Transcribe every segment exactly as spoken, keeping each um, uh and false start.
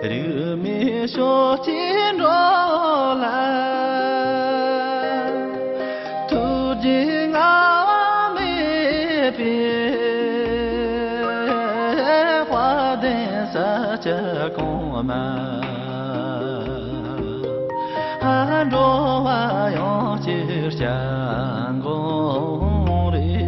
དུ་མའི་ཕྱོགས་ཀྱི་འགྲོ་ལ། ཐུགས་རྗེ་བསྔལ་བ་མེད་པའི་དཔལ་ལྡན་ས་སྐྱ་གོང་མ། འགྲོ་བ་ཡོངས་ཀྱི་སྐྱབས་མགོན་རེད།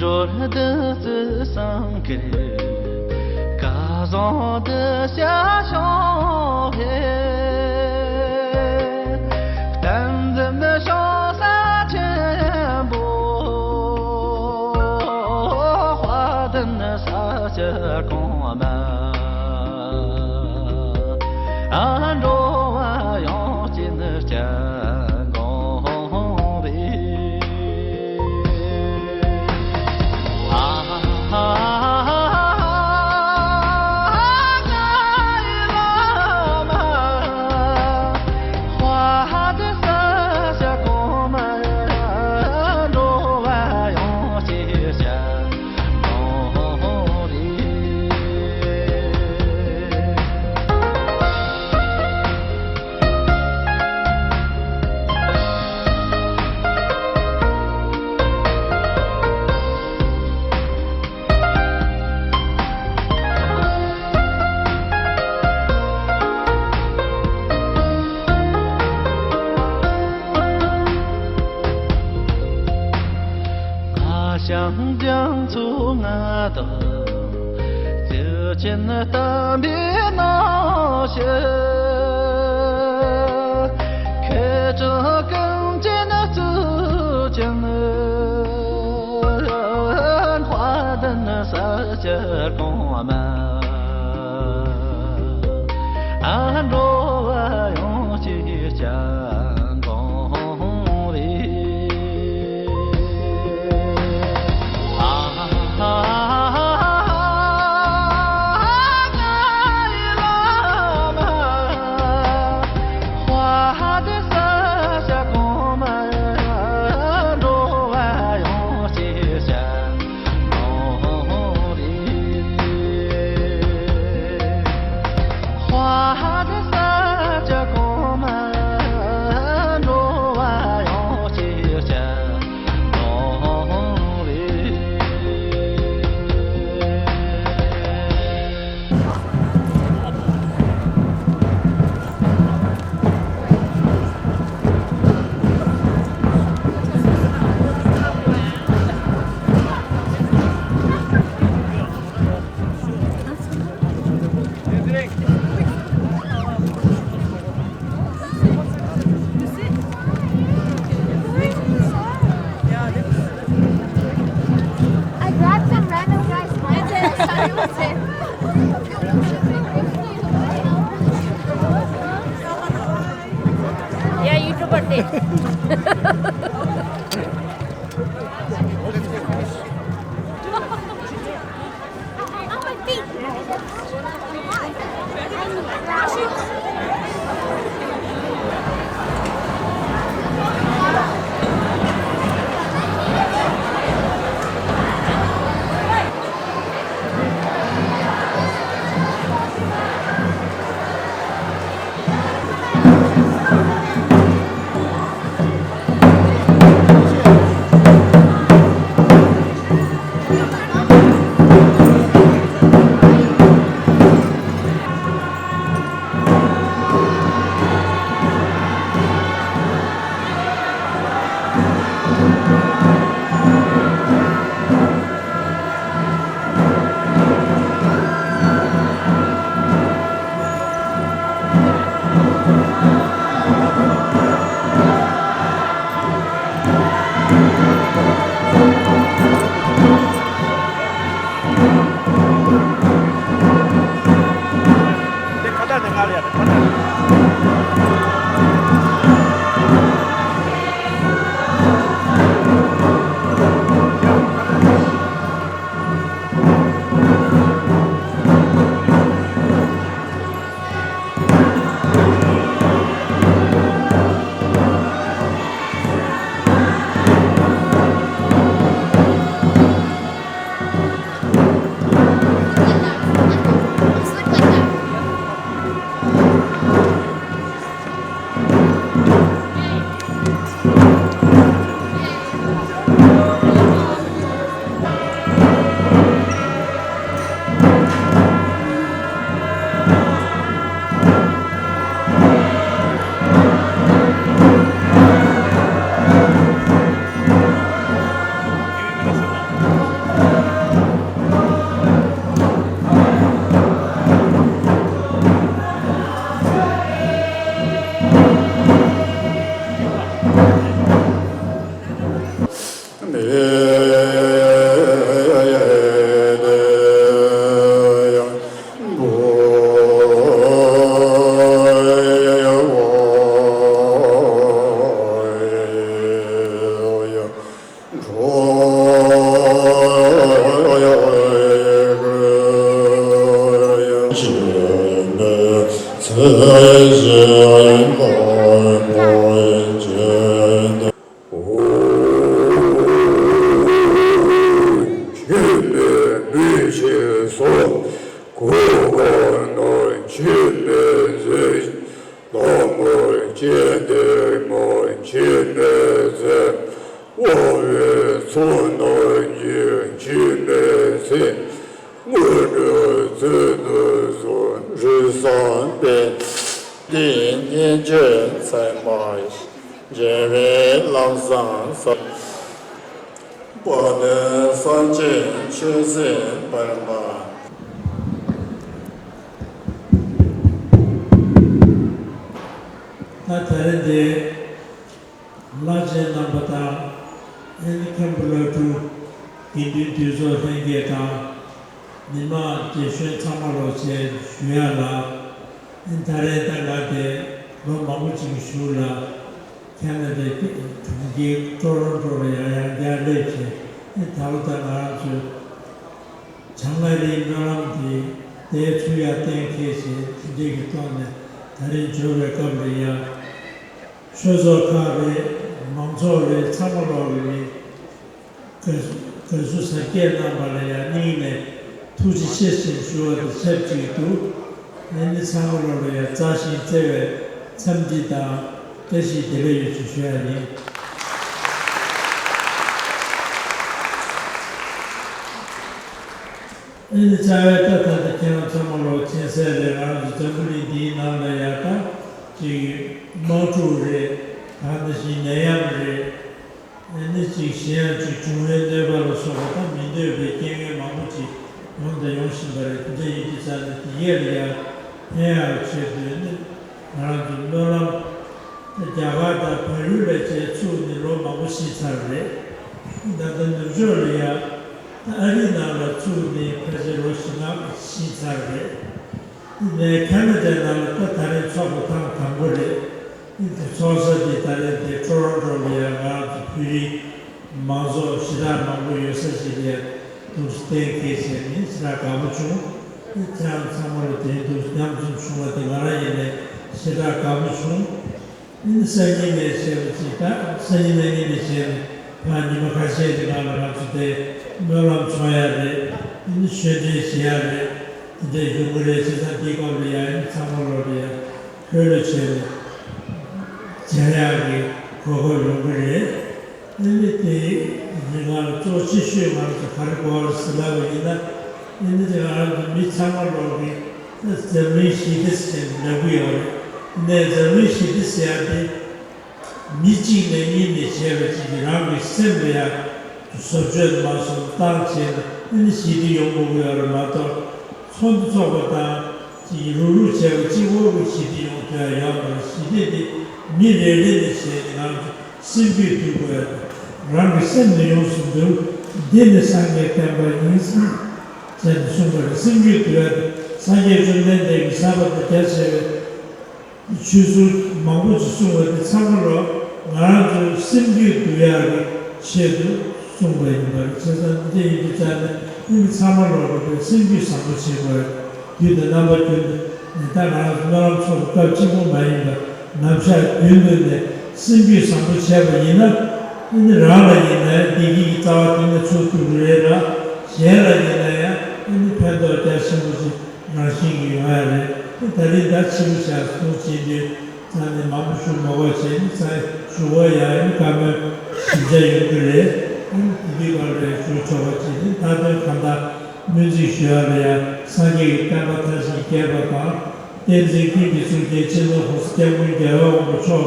འགྲོ་བདུད་རྩི་སེང་གེ། སྐལ་བཟང་གདུལ་བྱ་བྱུང་བའི། བསྟན་འཛིན་ཤོང་ས་ཆེན་པོ། དཔལ་ལྡན་ས་སྐྱ་གོང་མ། འགྲོ་བ་ཡོངས་ཀྱི་སྐྱབས་མགོན་རེད། ཞང་རྒྱ་མཚོ་མངའ་བདག །ཚུལ་ཁྲིམས་བསྟན་པའི་ནང་བཞིན། མཁས་གྲུབ་ཀུན་གྱི་གཙུག་རྒྱན། དཔལ་ལྡན་ས་སྐྱ་གོང་མ། འགྲོ་བ་ཡོངས་ཀྱི་སྐྱབས་མགོན་རེད། I grabbed some random guy's phone. Yeah, YouTuber thing. ཆོས་མེད་མི་ཤེས་སོ། གོ་བ་ན་ཆོས་མེད་ཟེར། ལྷ་མོ་སྤྱན་ལྡན་མ་ཆོས་མེད་ཟེར། དབང་བའི་ཚོགས་རྣམས་ཀྱིས་ཆོས་མེད་ཟེར། དངོས་གྲུབ་སྩོལ་དུ་གསོལ། རིགས་བཟང་དཔལ་ལྡན་སྙིང་རྗེ་ཚད་མ་ཡིས། རྒྱལ་བའི་ལམ་བཟང་ས། དཔལ་ལྡན་སངས་རྒྱས་ཆོས་སྲིད་པདྨ། ད་ད་རེས་འདི་བླ་ཆེན་རྣམ་པ་དང་། ཨེ་ནི་མཁན་པོ་བླ་སྤྲུལ། དགེ་འདུན་འདུས་ཚོགས་ལྷན་རྒྱས་དང་། མི་མང་རྒན་གཞོན་ཚང་མ་ལོག་བྱས་ཞུ་ཡ་ལ། ཨེ་ནི་ད་རེས་ད་ང་དེ་ལོ་མང་པོ་ཅིག་གི་གཞུག་ལ་ཁེ་ན་ཌའི་གྲོང་ཁྱེར་ཊོ་རོན་ཊོ་ལ་ཡང་ཡང་བསྐྱར་སླེབས་བྱས། ཨེ་ད་ལོ་ད་ང་རང་ཚོའི་བྱང་ཨ་རིའི་སྨོན་ལམ་འདི་དེ་ཚུར་ཡར་གཏན་འཁེལ་བྱས། དེ་འདྲའི་གི་ཐོག་ནས་ད་རེས་འབྱོར་བའི་སྐབས་ལ་ཡང་། ཆོས་ཚོགས་ཁག་རེད། མང་ཚོགས་རེད། ཚང་མ་ལོག་རེད། དགའ་བསུ་དགའ་བསུ་གཟབ་རྒྱས་གནང་བ་ལ་ཡང་སྙིང་ནས་ཐུགས་རྗེ་ཆེ་ཞེས་ཞུ་བ་དང་ཆབས་ཅིག་ཏུ། ཨེ་ནི་ཚང་མ་ལོག་ལ་ཡང་མཛའ་ཞིང་བརྩེ་བའི་འཚམས་འདྲི་དང་བཀྲ་ཤིས་བདེ་ལེགས་ཡོད་ཅེས་ཞུ་ཡ་ཡིན། ཨེ་ནི་རྩ་བའི་ད་ད་ལྟ་ཁྱེད་རང་ཚང་མ་ལོག་མཁྱེན་གསལ་རེད། ང་རང་ཚོ་འཛམ་བུ་གླིང་འདིའི་ནང་ལ་ཡ་ད་ཅིག་དམག་འཁྲུག་རེད། ད་ནང་བཞིན་ནད་ཡམས་རེད། ཨེ་ནི་ཅིག་གཞན་ཡང་ཅིག་འབྱུང་བའི་གནོད་པ་ལ་སོགས་པ་ད་མི་འདོད་པའི་རྐྱེན་ངན་མང་པོ་ཅིག་ཡོང་དང་ཡོང་བཞིན་པ་རེད། དེ་འདྲ་ཡིན་དུས་ཙང་ནས་དེ་གས་ལ་ཡ་ཕན་ཡག་ཆེད་དུ་ནི་ང་རང་ཚོ་སྨོན་ལམ། རྒྱ་གར་དང་བལ་ཡུལ་ལ་བཅས་ཚུགས་ནས་ལོ་མང་པོ་ཕྱིན་ཚར་རེད། ད་ལྟ་ནུབ་ཕྱོགས་ལ་ཡ་ཨ་རི་ནང་ལ་ཚུགས་ནས་ཕལ་ཆེར་ལོ་བཞི་ལྔ་ཕྱིན་ཚར་རེད། ནས་ཁ་ན་ཌའི་ནང་ལ་ད་ད་རེས་ཚོགས་པ་ཐེངས་དང་པོ་རེད། འདི་ཚོགས་ས་འདི་ད་རེས་འདི་ཊོ་རོན་ཊོ་ལ་ཡ་ང་རང་ཚོ་བོད་རིགས་མང་ཚོགས་ཞེ་དྲག་མང་པོ་ཡོད་ས་ཞིག་ལ་ཡ་འདུག་གཏན་འཁེལ་བྱས་ནས་ཞེ་དྲག་དགའ་པོ་བྱུང་། ཁྱེད་རང་ཚང་མ་ལ་དེ་འདུག་མཉམ་འཛོམས་བྱུང་བ་དེ་ང་རང་ཡིན་ནས་ཞེ་དྲག་དགའ་པོ་བྱུང་། ཨེ་ནི་སང་ཉིན་ནས་བྱས་པ་ཅིག་ད་སང་ཉིན་གནངས་ཉིན་ནས་བྱས་ནས་ཕར་ཉི་མ་ཁ་ཤས་ཀྱི་ནང་ལ་ང་ཚོ་དེ་སྨོན་ལམ་འཚོགས་ཡ་རེད། ཨེ་ནི་ཞལ་འདྲེན་བྱེད་ཡ་རེད། དེ་འདྲ་ཡོང་གི་རེད། བྱས་ཙང་འདིའི་སྐབས་ལ་ཡ་ཨེ་ནི་ཚང་མ་ལོག་ལ་ཡ་ལྷོད་ལྷོད་བྱས་ནས་མཇལ་ཡག་གི་གོ་སྐབས་ཡོང་གི་རེད། ཨེ་ནི་དེ་རིང་ང་ལ་གཙོ་ཆེ་ཤོས་ང་ཚོ་ག་རེ་དགོས་རེད་ཟེར་ལབ་པ་ཡིན་ན། ཨེ་ནི་དེ་ང་རང་ཚོ་མི་ཚང་མ་ལོག་གི་འཛམ་གླིང་ཞི་བདེ་ཟེར་ནས་ལབ་གི་ཡོད་རེད། ནས་འཛམ་གླིང་ཞི་བདེ་ཟེར་ཡ་དེ་མི་གཅིག་ནས་གཉིས་ནས་བྱས་པ་ཅིག་གིས་རང་གི་སེམས་ལ་ཡ་བཟོ་བཅོས་མ་སོང་བཏང་བྱས་ནས་ཨེ་ནི་ཞི་བདེ་ཡོང་དགོས་ཀྱི་ཡོད་རེད་མ་གཏོགས། ཚོགས་འདུ་ཚོགས་པ་དང་ཅིག་རུག་རུག་བྱས་པ་གཅིག་པོ་གི་ཞི་བདེ་ཡོང་ཐུབ་ཡ་ཡོད་མ་རེད། ཞི་བདེ་དེ་མི་རེ་རེ་ནས་བྱས་ནས་ང་ཚོ་སེམས་རྒྱུད་འདུལ་དགོས་ཡ་དང་། རང་གི་སེམས་ནི་ཡོངས་སུ་འདུལ། འདི་ནི་སངས་རྒྱས་བསྟན་པ་ཡིན་ཟེར་ནས་གསུངས་པ་རེད། སེམས་རྒྱུད་འདུལ་ཡ་དེ་སངས་རྒྱས་བཅོམ་ལྡན་འདས་ཀྱིས་ཟབ་པ་དང་རྒྱ་ཆེ་བའི་ཆོས་ཚུལ་མང་པོ་ཅིག་གསུངས་པ་དེ་ཚང་མ་ལོག་ང་རང་ཚོའི་སེམས་རྒྱུད་འདུལ་ཡག་གི་ཆེད་དུ་གསུངས་པ་ཡིན་པ་རེད། བྱས་ཙང་འདི་འདྲ་ཡིན་དུས་ཙང་ནས་ཨེ་ནི་ཚང་མ་ལོག་རེད་པས་སེམས་རྒྱུད་བཟང་པོ་བྱེད་དགོས་རེད། དུས་དང་རྣམ་པ་ཀུན་ཏུ་ནས་ད་ང་རང་ཚོ་སྨོན་ལམ་ཚོགས་པའི་སྐབས་གཅིག་པོ་མ་ཡིན་པར་ནམ་ཞག་རྒྱུན་དུ་ནས་སེམས་རྒྱུད་བཟང་པོ་བྱས་པ་ཡིན་ན། ཨེ་ནི་རང་ལ་ཡིན་ན་ཡང་བདེ་སྐྱིད་ཀྱི་རྩ་བ་དེ་ནས་ཚུགས་ཐུབ་ཀྱི་རེད་ལ། གཞན་ལ་ཡིན་ན་ཡང་ཨེ་ནི་ཕན་ཐོགས་རྒྱ་ཆེན་པོ་ཞིག་རང་བཞིན་གྱིས་ཡོང་ཡ་རེད། ཨེ་ད་རིང་ད་ཕྱི་པོ་ཞག་སོང་ཕྱིན་དུས་ཙང་ནས་མང་པོ་ཞུ་མ་དགོས་བྱས་ནས་ཙང་ཞུ་དགོས་ཡ་ཨེ་ནི་བཀའ་མོལ་ཞིབ་ཆ་ཡོང་གི་རེད། ཨེ་ནི་དེ་དུས་སྐབས་ལ་ཞུ་ཆོག་པ་བྱས་ནས་མཐའ་དོན་གང་ལྟར་སྨོན་ཚིག་ཞུ་ཡ་ལ་ཡ། སངས་རྒྱས་ཀྱི་བསྟན་པ་མཐར་ཕྱིན་རྒྱས་པ་དང་། བསྟན་འཛིན་ཀུན་གྱི་གཙུག་རྒྱན་སྤྱི་ནོར་༸གོང་ས་༸སྐྱབས་མགོན་རྒྱལ་བ་དབང་པོ་མཆོག་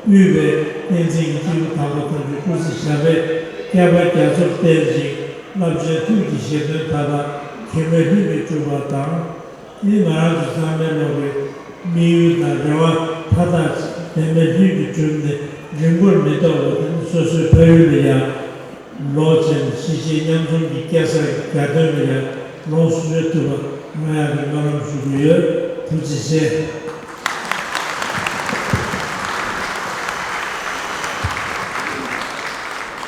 གིས་དབུས་པའི་བསྟན་འཛིན་གྱི་སྐྱེས་བུ་དམ་པ་ཐམས་ཅད་སྐུ་ཚེ་ཞབས་པད་བསྐལ་པ་རྒྱ་མཚོར་བརྟན་ཅིང་། རླབས་ཆེན་ཐུགས་ཀྱི་བཞེད་དོན་མཐའ་དག་གེགས་མེད་ལྷུན་གྱིས་གྲུབ་པ་དང་། ཨེ་ནི་ང་རང་ཚོ་ཚང་མའི་ལོག་གི་དམིགས་ཡུལ་དང་རེ་བ་མཐའ་དག་གེགས་མེད་ལྷུན་གྱིས་གྲུབ་ནས་རིང་པོར་མི་ཐོགས་པ་དེ་ནི་སོ་སོའི་ཕ་ཡུལ་ལ་ཡང་ལོག་བྱས་ནས་གཞིས་བྱེས་མཉམ་འཛོམས་ཀྱི་སྐྱེལ་སར་རྒྱ་སྟོན་ལ་ཡང་ལོངས་སུ་སྤྱོད་ཐུབ་པ་ཡོང་ཡག་གི་སྨོན་ལམ་ཞུ་གི་ཡོད། ཐུགས་རྗེ་ཆེ།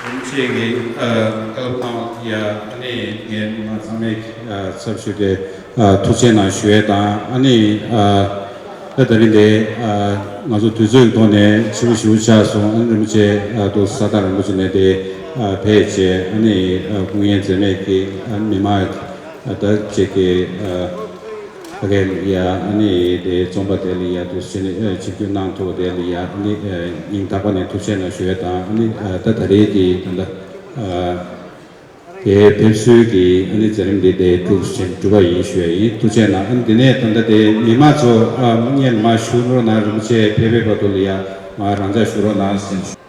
རིན་ཆེན་གྱི་ཨ་བཀའ་སློབ་གནང་བ་ཡ། ཨ་ནི་ངས་མི་མང་ཚང་མའི་ཨ་ཚབ་ཞུས་ཏེ་ཨ་ཐུགས་རྗེ་གནང་ཞུ་ཡས་དང་། ཨ་ནི་ཨ་ ད་ད་རིང་འདི་ང་ཚོ་དུས་ཚོད་ཀྱི་ཐོག་ནས་ཕྱི་པོ་ཞེ་པོ་ཆགས་སོང་། ཨ་ནི་རིན་པོ་ཆེ་ཨ་ཏོག་ཙམ་ས་ཐག་རིང་པོ་ཅིག་ནས་དེ་ཨ་ཕེབས་བྱས། ཨ་ནི་ཨ་སྐུ་ངལ་འཛེམས་མེད་ཀྱིས་ཨ་མི་མང་ད་ཅིག་གི་ཨ་ཕ་གི་ལ་ཡ། ཨ་ནི་དེ་རྩོམ་པ་དེ་ལ་ཡ་ཏོག་ཙམ་ཨ་ཆིབས་བསྒྱུར་གནང་ཐུབ་པ་དེ་ལ་ཡ། ཨ་ནི་ཨ་སྙིང་ཐག་པ་ནས་ཐུགས་རྗེ་གནང་ཞུ་ཡས་དང་། ཨ་ནི་ཨ་ད་ད་རེས་ཀྱི་ད་ལྟ་ཨ། དེ་ཕེབས་བསུའི་གི་ཨ་ནི་མཛད་རིམ་འདི་དེ་གྲུབ་ཟིན་གྲུབ་པ་ཡིན་ཞུ་ཡ་ཡིན། ཐུགས་རྗེ་གནང་། ཨ་ནི་དེ་ནས་ད་ལྟ་དེ་མི་མང་ཚོ་ཨ་སྔོན་མ་བཞུགས་རོགས་གནང་། རིན་པོ་ཆེ་ཕེབས་པའི་བར་དུ་ལ་ཡ་མ་རང་འཇགས་བཞུགས་རོགས་གནང་ཟེར།